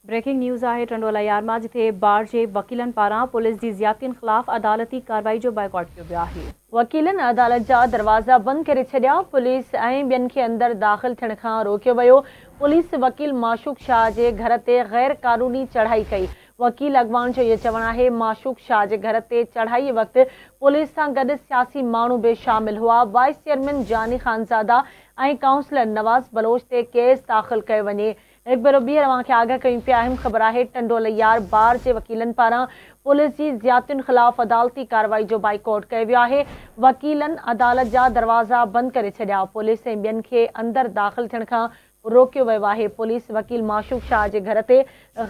Breaking news آهي ٽنڊو الهيار مان جتي بار جي وڪيلن پاران پوليس جي زيادتين خلاف عدالتي ڪارروائي جو بائيڪاٽ ڪيو ويو آهي. وڪيلن عدالت جا دروازا بند ڪري ڇڏيا، پوليس ۽ ٻين کي اندر داخل ٿيڻ کان روڪيو ويو، پوليس وڪيل معشوق شاهه جي گهر تي غير قانوني چڙهائي ڪئي، وڪيل اڳواڻ جو اهو چوڻ آهي معشوق شاهه جي گهر تي چڙهائي وقت پوليس سان گڏ سياسي ماڻهو به شامل هئا، vice chairman Jani Khanzada ۽ councillor Nawaz Baloch تي ڪيس داخل ڪيو وڃي. هڪ ڀيرو ٻيهر اوهان کي آگاهه ڪيون پيا اهم خبر آهي ٽنڊو الهيار بار جي وڪيلن پاران پوليس جي زيادتين خلاف عدالتي ڪارروائي جو بائيڪاٽ ڪيو ويو آهي وڪيلن عدالت جا دروازا بند ڪري ڇڏيا پوليس ۽ ٻين کي اندر داخل ٿيڻ کان روڪيو ويو آهي پوليس وڪيل معشوق شاهه جي گهر تي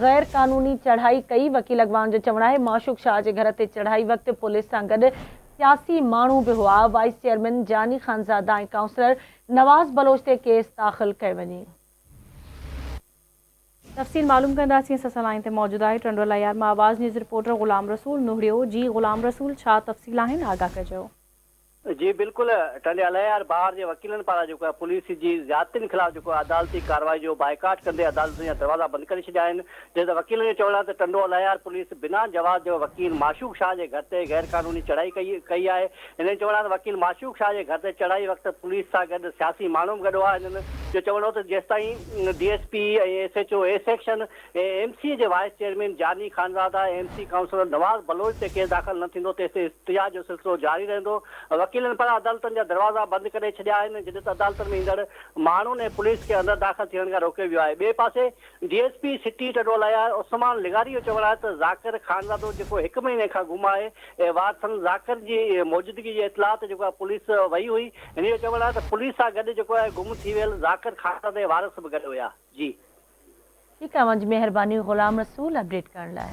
غير قانوني چڙهائي ڪئي وڪيل اڳواڻ جو چوڻ آهي معشوق شاهه جي گهر تي چڙهائي وقت پوليس سان گڏ سياسي ماڻهو به هئا vice chairman Jani Khanzada ۽ councillor Nawaz Baloch تي ڪيس داخل ڪيو وڃي. تفصيل معلوم ڪنداسين اسان سان لائين تي موجود آهي ٽنڊو الهيار مان آواز نيوز رپورٽر غلام رسول نوهڙيو جي غلام رسول ڇا تفصيل آهن آگاهه ڪجو. جي بلڪل ٽنڊي الهيار بار جي وڪيلن پاران جيڪو آهي پوليس جي زيادتين خلاف جيڪو آهي عدالتي ڪارروائي جو بائيڪاٽ ڪندي عدالتن جا دروازا بند ڪري ڇڏيا آهن جڏهن ته وڪيلن جو چوڻ آهي ته ٽنڊو الهيار پوليس بنا جواز جو وڪيل معشوق شاهه جي گهر تي غير قانوني چڙهائي ڪئي ڪئي آهي هنن جو چوڻ آهي ته وڪيل معشوق شاهه جي گهر تي چڙهائي وقت پوليس سان گڏ سياسي ماڻهو به گڏ هئا. هنن جو چوڻ هو ته جيستائين D S P ۽ S H O A section ۽ M C جي vice chairman Jani Khanzada ۽ M C councillor Nawaz Baloch تي ڪيس داخل نه ٿيندو تيستائين احتجاج جو سلسلو جاري رهندو. وڪيلن پاران عدالتن جا دروازا بند ڪري ڇڏيا آهن جڏهن ته عدالتن ۾ ايندڙ ماڻهن ۽ پوليس کي اندر داخل ٿيڻ کان روڪيو ويو آهي. ٻئي پاسي D S P city Tando Allahyar Usman لغاري جو چوڻ آهي ته ذاڪر خانزادو جيڪو هڪ مهيني کان گم آهي ۽ وارثن ذاڪر جي موجودگي جي اطلاع تي جيڪو آهي پوليس وئي هئي هن جو چوڻ آهي ته پوليس سان گڏ جيڪو آهي گم ٿي ويل ذاڪر خانزادي جا وارث به گڏ هيا جي. ٺيڪ آهي اوهان جي مهرباني غلام رسول اپڊيٽ ڪرڻ لاء.